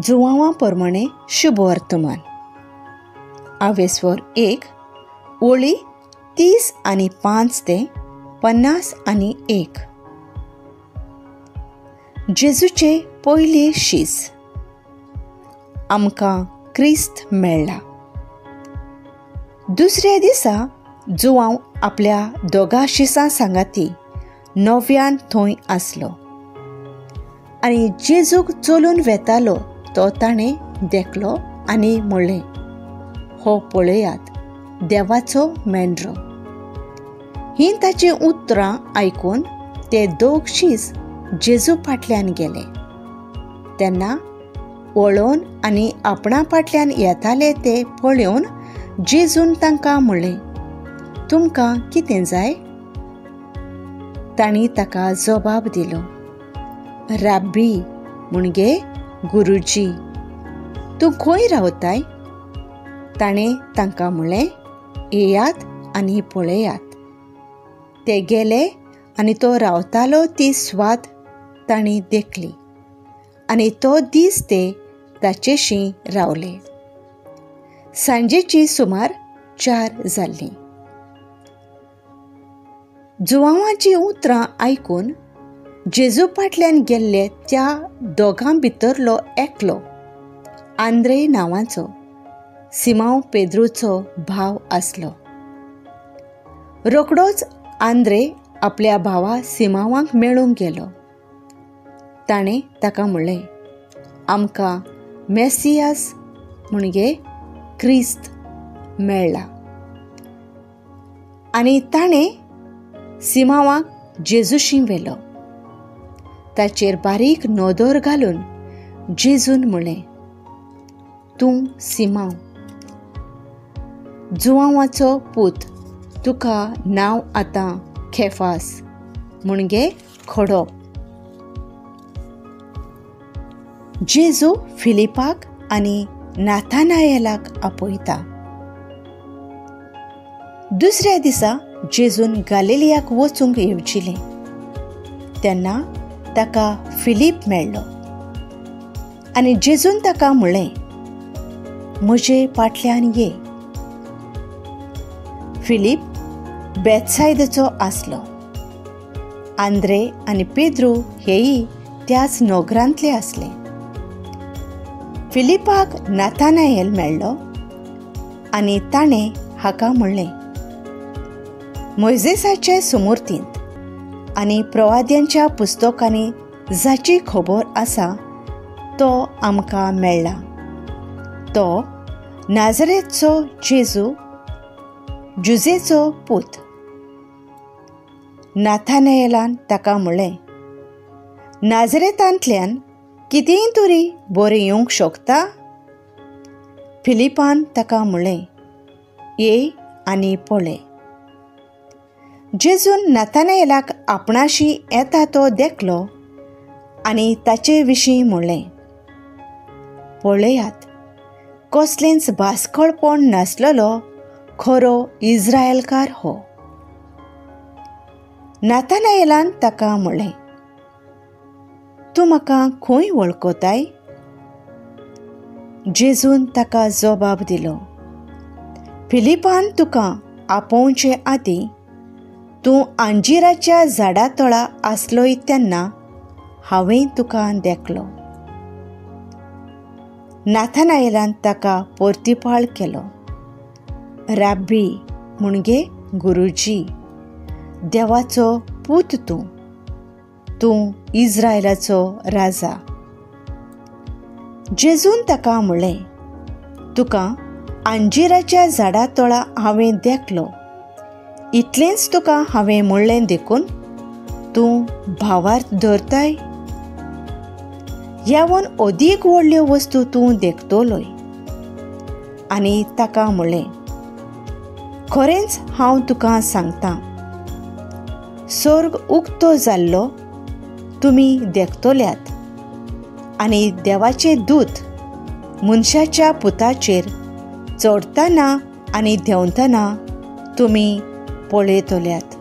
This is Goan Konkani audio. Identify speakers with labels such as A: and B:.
A: जुवांवा प्रमाणे शुभवर्तमान. आवेस्वर 1 ओळी 30 आनी 5 ते 51. जेजूचे पयले शीस. आमकां क्रिस्त मेळ्ळा. दुसऱ्या दिसा जुवांव आपल्या दोगा शिसां सांगाती नव्यान थंय आसलो आनी जेजूक चलून वेतालो तो ताणें देखलो आनी म्हणलें, हो पळयात देवाचो मेंढरो. हीं ताचीं उतरां आयकून ते दोग शीस जेजू फाटल्यान गेले. तेन्ना वळोवन आनी आपणा फाटल्यान येताले ते पळोवन जेजून तांकां म्हणलें, तुमकां कितें जाय? तांणी ताका जबाब दिलो, राब्बी म्हणजे गुरुजी, तूं खंय रावताय? ताणें तांकां म्हणलें, येयात आनी पळयात. ते गेले आनी तो रावतालो ती स्वाद तांणी देखली आनी तो दीस ते ताचेशी रावले. सांजेची सुमार 4 जाल्लीं. जुवांवाचीं उतरां आयकून जेजू फाटल्यान गेल्ले त्या दोगां भितरलो एकलो आंद्रे नांवाचो सिमांव पेद्रूचो भाव आसलो. रोखडोच आंद्रे आपल्या भावा सिमांवाक मेळूंक गेलो. ताणें ताका म्हणलें, आमकां मेसियास म्हणजे क्रिस्त मेळ्ळा. आनी ताणें सिमांवाक जेजूशी व्हेलो. ताचेर बारीक नदर घालून जेजून म्हणलें, तूं सिमांव, जुवांवाचो पूत, तुका नांव आतां खेफास म्हणजे खडप. जेजू फिलिपाक आनी नाथानायलाक आपयता. दुसऱ्या दिसा जेजून गालिलियाक वचूंक येवजिलें. तेन्ना ताका फिलीप मेळ्ळो आनी जेजून ताका म्हणलें, म्हजे फाटल्यान ये. फिलीप बेतसायदाचो आसलो. आंद्रे आनी पेद्रू हेय त्याच नगरांतले आसले. फिलिपाक नाथानायल मेळ्ळो आनी ताणें हाका म्हणलें, मोयजेसाचे सुमुर्तींत आनी प्रवाद्यांच्या पुस्तकांनी जाची खबर आसा तो आमकां मेळ्ळा. तो नाझरेतचो जेजू, जुजेचो पूत. नाथानायलान ताका म्हणलें, नाझरेतांतल्यान कितेंय तरी बरें येवंक शकता? फिलिपान ताका म्हणलें, ये आनी पळय. जेजून नाथानायलाक आपणाशी येता तो देखलो आनी ताचे विशीं म्हणलें, पळयात, कसलेंच भास्कळपण नासलेलो खरो इस्रायलकार हो. नाथानायलान ताका म्हणलें, तूं म्हाका खंय वळखताय? जेजून ताका जबाब दिलो, फिलिपान तुका आपोवचे आदीं तूं अंजिराच्या झाडा तळा आसलोय तेन्ना हांवें तुका देखलो. नाथानायलान ताका परतिपाळ केलो, राब्बी म्हणजे गुरुजी, देवाचो पूत तूं, तूं इस्रायलाचो राजा. जेजून ताका म्हणलें, तुका अंजिराच्या झाडा तळा हांवें देखलो, इतलेंच तुका हांवें म्हणलें देखून तूं भावार्थ धरताय? ह्यावन अदीक व्हडल्यो वस्तू तूं देखतलोय. आनी ताका म्हणलें, खरेंच हांव तुका सांगतां, स्वर्ग उक्तो जाल्लो तुमी देखतल्यात आनी देवाचे दूत मनशाच्या पुताचेर चडतना आनी देंवतना तुमी पळयतल्यात.